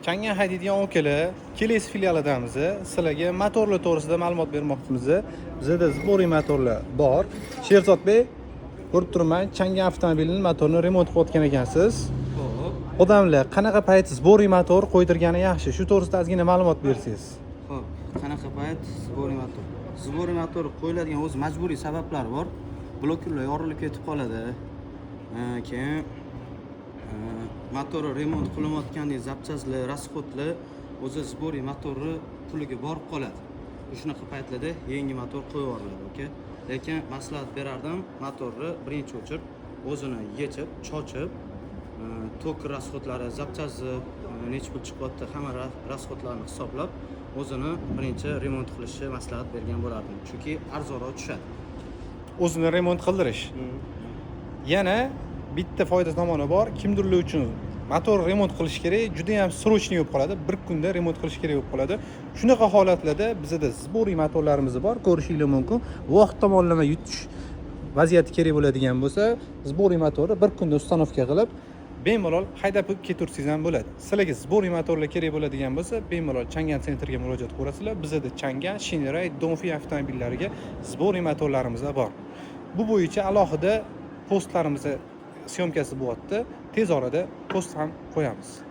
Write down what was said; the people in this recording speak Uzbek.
Changan haydaydigan okalar, Kelesi filialidamiz. Sizlarga motorlar to'g'risida ma'lumot bermoqchimiz. Bizada сборный motorlar bor. Sherzodbek, ko'rib turibman, Changan avtomobilining motorini remont qilayotgan ekansiz. Ho'p. Odamlar qanaqa payt сборный motor qo'ydirgani yaxshi? Shu to'g'risida ozgina ma'lumot bersangiz. Ho'p, qanaqa payt сборный motor? Сборный motor qo'yiladigan o'zi majburiy sabablari bor. Bloklar yorilib ketib qoladi. Keyin motori remont qilinayotgandek запчасть lar, расход lar o'zi сборный motorni puliga borib qoladi. Shunaqa paytlarda yangi motor qo'yib yuboriladi, aka. Lekin maslahat berardim, motorni birinchi o'chirib, o'zini yechib, chochib, tok расход lari, запчасть i necha pul chiqyapti, hamma расход larni hisoblab, o'zini birinchi remont qilishni maslahat bergan bo'lardim, chunki arzonroq tushadi. O'zini remont qildirish. Yana bitta foyda tomoni bor. Kimdirlar uchun motor remont qilish kerak, juda ham срочный bo'lib qoladi. Bir kunda remont qilish kerak bo'lib qoladi. Shunaqa holatlarda bizada сборный motorlarimiz bor, ko'rishinglar mumkin. Vaqt tomonlama yutish vaziyati kerak bo'ladigan bo'lsa, сборный motorni bir kunda установка qilib, bemalol haydab ketaversangiz ham bo'ladi. Sizlarga сборный motorlar kerak bo'ladigan bo'lsa, bemalol Changan sentrga murojaat qilasizlar. Bizada Changan, Shineray, Dongfeng avtomobillariga сборный motorlarimiz bor. Bu bo'yicha alohida postlarimizni съёмка si bo'lyapti. Tez orada post ham qo'yamiz.